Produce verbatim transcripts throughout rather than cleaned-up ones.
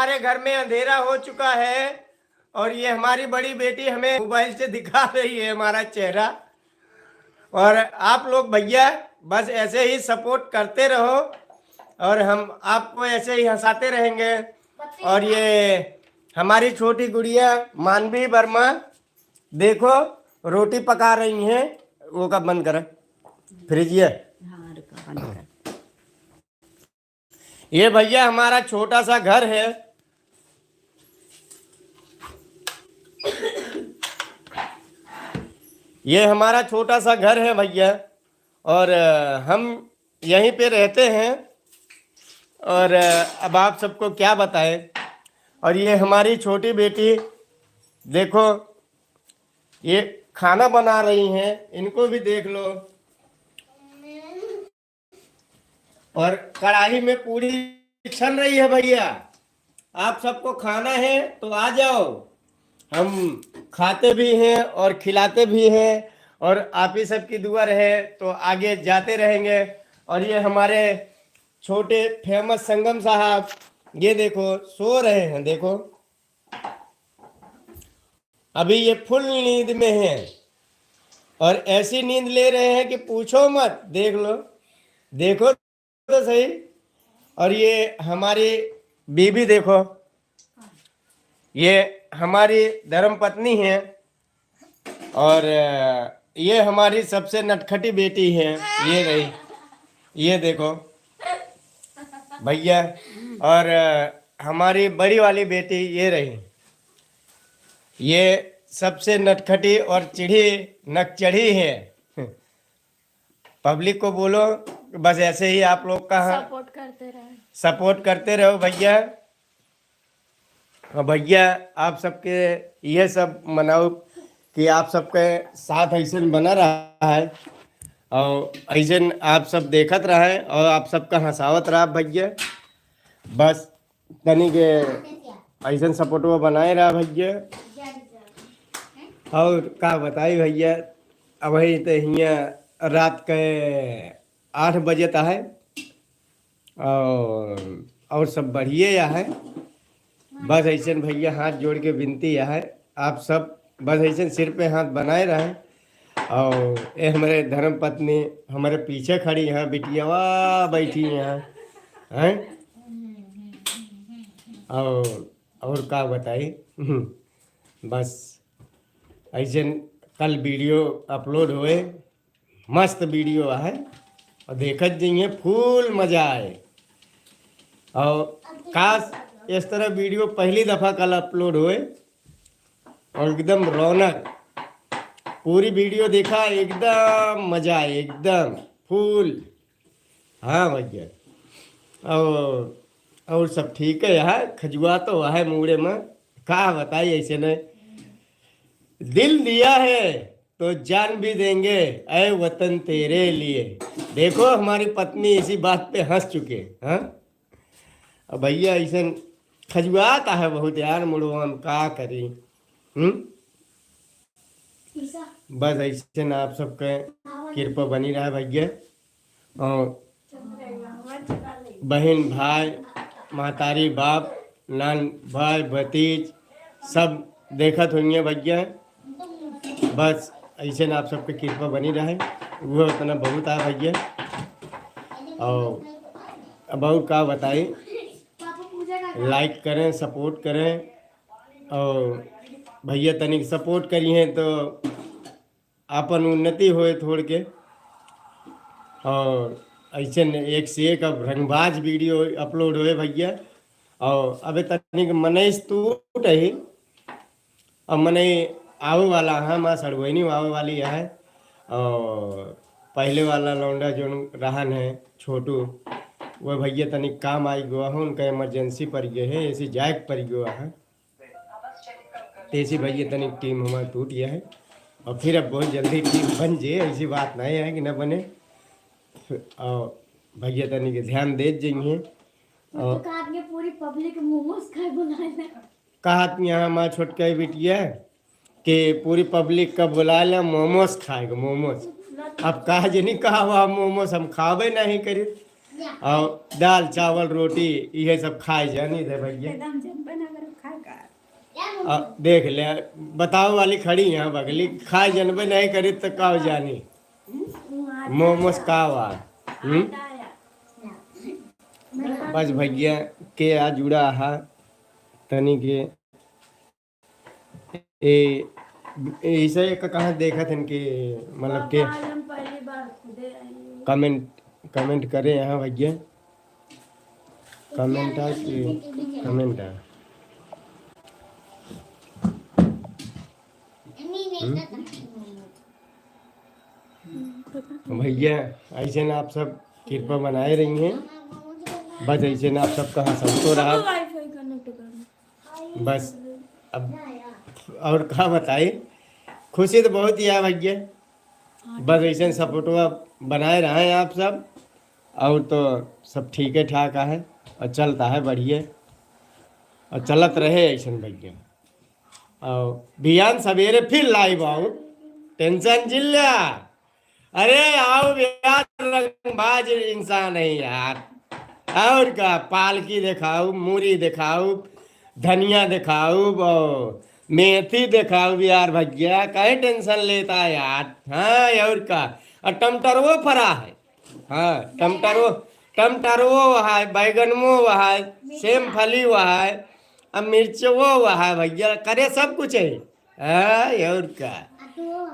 हमारे घर में अंधेरा हो चुका है और ये हमारी बड़ी बेटी हमें मोबाइल से दिखा रही है हमारा चेहरा। और आप लोग भैया बस ऐसे ही सपोर्ट करते रहो और हम आपको ऐसे ही हंसाते रहेंगे। और ये हमारी छोटी गुड़िया मानवी वर्मा, देखो रोटी पका रही हैं। वो कब बंद करा फ्रिज ये? हाँ, रुका, बंद कर। ये भैया हमारा छोटा सा घर है, ये हमारा छोटा सा घर है भैया, और अ, हम यहीं पे रहते हैं। और अ, अब आप सबको क्या बताएं। और ये हमारी छोटी बेटी, देखो ये खाना बना रही हैं, इनको भी देख लो। और कढ़ाई में पूरी छन रही है भैया। आप सबको खाना है तो आ जाओ, हम खाते भी हैं और खिलाते भी हैं, और आप ही सबकी दुआ रहे तो आगे जाते रहेंगे। और ये हमारे छोटे फेमस संगम साहब, ये देखो सो रहे हैं, देखो अभी ये फुल नींद में हैं और ऐसी नींद ले रहे हैं कि पूछो मत। देख लो, देखो तो सही। और ये हमारी बीबी देखो, ये हमारी धर्म पत्नी है और अ, ये हमारी सबसे नटखटी बेटी है। ये रही, ये देखो भैया, और अ, हमारी बड़ी वाली बेटी ये रही, ये सबसे नटखटी और चिढ़ी नकचढ़ी है। पब्लिक को बोलो बस ऐसे ही आप लोग का सपोर्ट करते रहे। सपोर्ट करते रहो भैया। और भैया आप सबके ये सब मनाओ कि आप सबके साथ ऐसे बना रहा है और ऐसे आप सब देखत रहे और आप सबका हंसावत रहा भैया। बस तनी के ऐसे सपोर्टवा बनाए रहा भैया। और का बताई भैया, अब वही तो हियाँ रात के आठ बजे तक है और, और सब बढ़िया या है। बस ऐसे भैया हाथ जोड़ के विनती या है, आप सब बस ऐसे सिर पे हाथ बनाए रहें। और ये हमारे धर्म पत्नी हमारे पीछे खड़ी हैं, बिटियावा बैठी हैं, हैं? और, और का बताई, बस ऐसे कल वीडियो अपलोड होए, मस्त वीडियो है और देखत जइए, फुल मजा आए। और काश इस तरह वीडियो पहली दफा कल अपलोड होए और एकदम रौनक, पूरी वीडियो देखा, एकदम मजा आए, एकदम फुल। हाँ भैया, और, और सब ठीक है। यहाँ खजुआ तो है मूड़े में, का बताई ऐसे नहीं। दिल दिया है तो जान भी देंगे, ऐ वतन तेरे लिए। देखो हमारी पत्नी इसी बात पे हंस चुके। हाँ, अब भैया ऐसे खजुआत है बहुत यार मुड़वा, हम का करी। हम्म, बस ऐसे ना आप सबके कृपा बनी रहा भैया। और बहिन, भाई, महतारी, बाप, नान, भाई, भतीज, सब देखत होइए भैया। बस ऐसे ना आप सबके कृपा बनी रहे, वो उतना बहुत है भैया। और अब और का बताई, लाइक करें, सपोर्ट करें, और भैया तनिक सपोर्ट करिए तो आपन उन्नति होए थोड़ के। और ऐसे न एक से एक अब रंगबाज वीडियो अपलोड होए भैया। और अबे तनिक मनई से टूट ही, अब मनई आवे वाला है, माँ सड़ुआइनी आवे वाली है। और पहले वाला लौंडा जो रहन है छोटू, वो भैया तनिक काम आई गवा हो, उनका इमरजेंसी पड़ गए है, ऐसे जाए के पड़ गवा है। तेसी भैया तनिक टीम हमार टूट गया है और फिर अब बहुत जल्दी टीम बन जे, ऐसी बात नहीं है कि न बने। और भैया तनिक ध्यान दे जाइए। और तो कहा कि पूरी पब्लिक मोमोज खाए बुलाए। कहा कि यहाँ हमार छोटका बिटिया कि पूरी पब्लिक का बुला ले मोमोज खाएगा, मोमोज। अब कहा जे नहीं कहा हुआ मोमोज हम खावे नहीं करी। और दाल, चावल, रोटी, इहे सब खाए जानी दे भैया। एकदम जब बना कर खाए का। अब देख ले, बताओ वाली खड़ी यहाँ बगली, खाए जनबे नहीं करी तो का जानी। मोमोस का वा? हम्म? बस भैया के आ जुड़ा हा तनी के ए, ऐसे एक कहाँ देखत हन कि मतलब के कमेंट, कमेंट करे यहाँ भैया, कमेंट आ कि कमेंट आ। हम्म? भैया, ऐसे ना आप सब कृपा बनाए रही हैं, बस ऐसे ना आप सबका हंसतो रहा। बस अब और का बताई, खुशी तो बहुत ही है भैया। बस ऐसे सपोर्टवा बनाए रहें आप सब, और तो सब ठीक है ठाक है और चलता है बढ़िया, और चलत रहे ऐसे भैया। और बिहान सवेरे फिर लाइव आऊ, टेंशन जिल्ला। अरे आओ यार, रंगबाज इंसान है यार। और का, पालकी दिखाओ, मूरी दिखाओ, धनिया दिखाओ, वो मेथी दिखाओ यार भैया, काहे टेंशन लेता है यार? हाँ, और का, और टमटरवो फरा है। हाँ, टमटरवो, टमटरवो है, बैगनवो है, सेम फली है, अब मिर्चवो है भैया, करे सब कुछ है। हाँ, और का?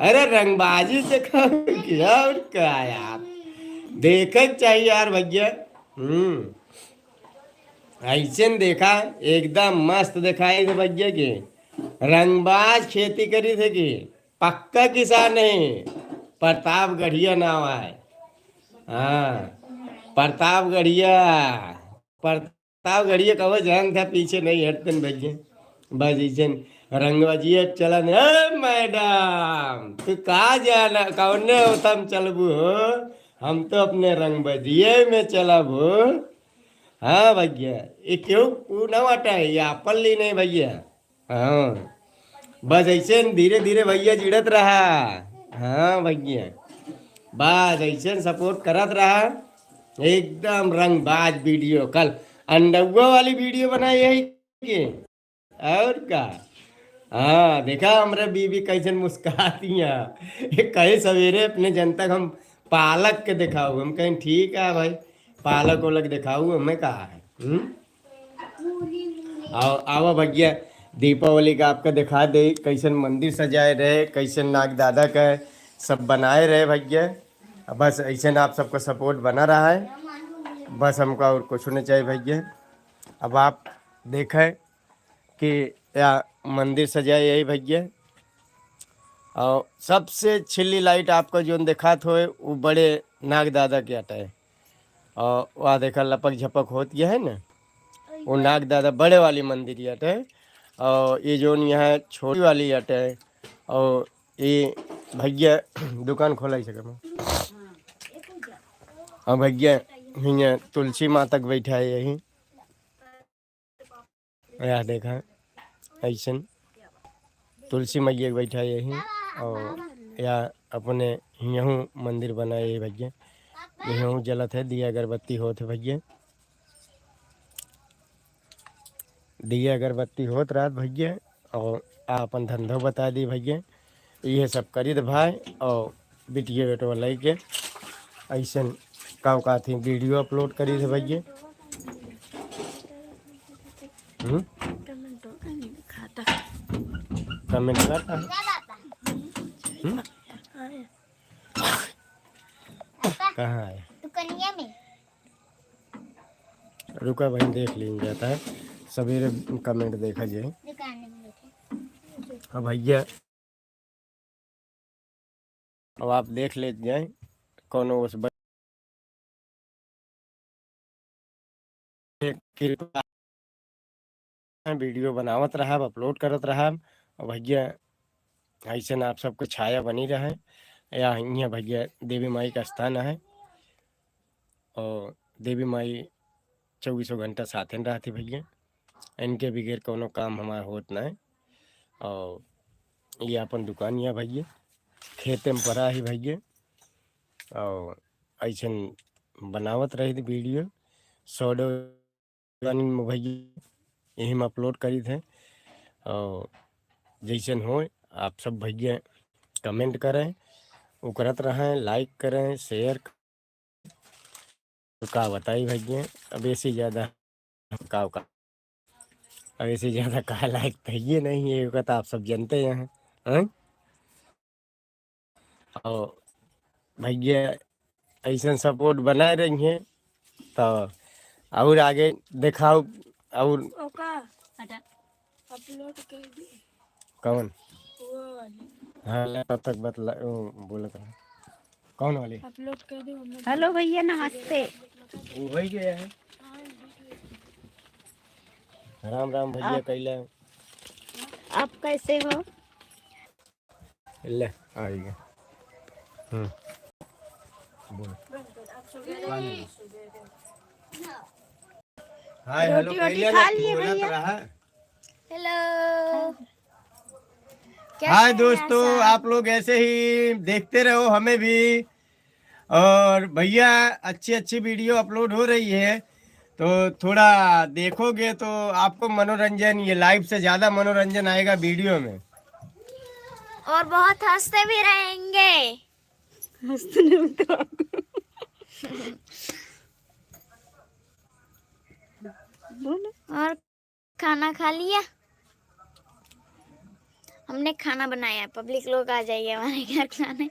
अरे रंगबाजी देखा कि और का यार, देखे के चाहिए यार भैया। हम्म, ऐसे न देखा, एकदम मस्त दिखाई थे भैया के। रंगबाज खेती करी थे कि पक्का किसान नहीं, प्रतापगढ़िया नाम है। हाँ, प्रतापगढ़िया, प्रतापगढ़िया कहो जान था, पीछे नहीं हटतन भैया। बस ऐसे रंगबाजिया चलन। ए मैडम, तू का जाना, कौने होतम चलबू हो? हम तो अपने रंगबाजिये में चलब हो। हाँ भैया, ये क्यों, वो ना वाटा है, ये आपन ली नहीं भैया। हाँ, बस ऐसे न धीरे धीरे भैया जुड़त रहा। हाँ भैया, बस ऐसे न सपोर्ट करत रहा। एकदम रंगबाज वीडियो, कल अंडउआ वाली वीडियो बनाई है कि और का? हाँ, देखा हमरे बीबी कैसन मुस्काती है। ये कहे सवेरे अपने जनता के हम पालक के दिखाऊ, हम कहें ठीक है भाई, पालक ओलक दिखाऊ, हमें कहा है। हम्म? आओ, आवा भैया, दीपावली का आपका दिखा दे, कैसन मंदिर सजाए रहे, कैसन नाग दादा का सब बनाए रहे भैया। अब बस ऐसे ना आप सबका सपोर्ट बना रहा है, बस हमका और कुछ नहीं चाहिए भैया। अब आप देखें कि या मंदिर सजाए यही भैया, और सबसे छिल्ली लाइट आपका जोन देखात होए, वो बड़े नाग दादा के अटे। और वह देखा लपक झपक होत ये है ना, वो नाग दादा बड़े वाली मंदिर ये अटे। और ये जोन यहाँ छोटी वाली अटे। और ये भैया दुकान खोला ही सके। और भैया हियाँ तुलसी माता के बैठा है यही। या देखा, ऐसन तुलसी मैया के बैठा यही, और या अपने हियहू मंदिर बना यही भैया, यहू जलत है, दिया अगरबत्ती होत है भैया, दिया अगरबत्ती होत रहत भैया, और आपन धंधो बता दी भैया। इहे सब करी दे भाई, और बिटिया बेटवा लइके ऐसन का का थी वीडियो अपलोड करी दे भैया। हम्म? कमेंट करता है। कमेंट करता है। हम्म? कहाँ है? दुकनिया में। रुका भाई, देख लीन जाता है, सवेरे कमेंट देखा जाए। दुकान में बैठे। अब भैया, अब आप देख ले जाए, कौनो उस ब-, कृपा वीडियो बनावत रहब, अपलोड करत रहब। और भैया, ऐसे ना आप सबके छाया बनी रहे। या हियाँ भैया देवी माई का स्थान है, और देवी माई चौबीसों घंटा साथे में रहती भैया, इनके बगैर कौनो काम हमार होत ना है। और ये अपन दुकान है भैया, खेते में पड़ा है भैया, और ऐसन बनावत रही थी वीडियो, शॉर्ट भैया यही में अपलोड करी थे। और जैसन होय, आप सब भैया कमेंट करें, उ करत रहें, लाइक करें, शेयर। तो का बताई भैया, अब ऐसे ज़्यादा का, का, अब ऐसे ज़्यादा का लाइक तो ये नहीं है, ये तो आप सब जानते हैं, हैं? और भैया ऐसन सपोर्ट बनाए रही हैं, तो और आगे दिखाओ। और ओका हटा। अपलोड कर दी। कौन? वो वाली। हाँ, ले, तब तक बतला, वो बोलत रहा। कौन वाली? अपलोड कर दी, हम लोग हेलो भैया, नमस्ते। वो हो ही गया है। राम राम भैया, आप कैला? आप कैसे हो? ले, आ गया। हम्म। बोल। हाय, हेलो, रोटी वोटी कैला खा ना? लिए बोलत भैया? रहा। हेलो। कैसे हाय हैं दोस्तों, आप सब? आप लोग ऐसे ही देखते रहो हमें भी। और भैया, अच्छी अच्छी वीडियो अपलोड हो रही है, तो थोड़ा देखोगे तो आपको मनोरंजन, ये लाइव से ज़्यादा मनोरंजन आएगा वीडियो में। और बहुत हंसते भी रहेंगे। हंसते नहीं तो। बोलो। और खाना खा लिया? हमने खाना बनाया, पब्लिक लोग आ जाइए हमारे घर खाने।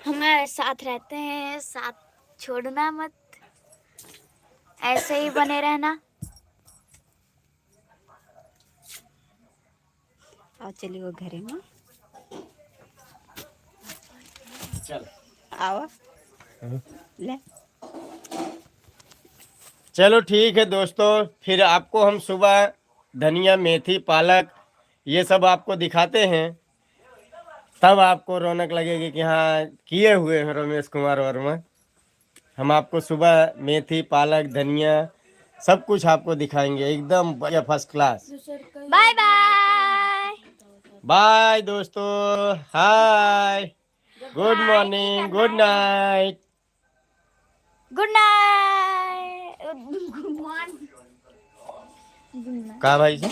हमारे साथ रहते हैं, साथ छोड़ना मत, ऐसे ही बने रहना। आओ, चलिए वो घरे में। चल। आओ। हाँ। ले। चलो ठीक है दोस्तों, फिर आपको हम सुबह धनिया, मेथी, पालक ये सब आपको दिखाते हैं, तब आपको रौनक लगेगी कि हाँ, किए हुए हैं रमेश कुमार वर्मा। हम आपको सुबह मेथी, पालक, धनिया, सब कुछ आपको दिखाएंगे, एकदम बढ़िया, first class. Bye bye. Bye दोस्तों, hi, good morning, good night. Good night, good morning. का भाई जी?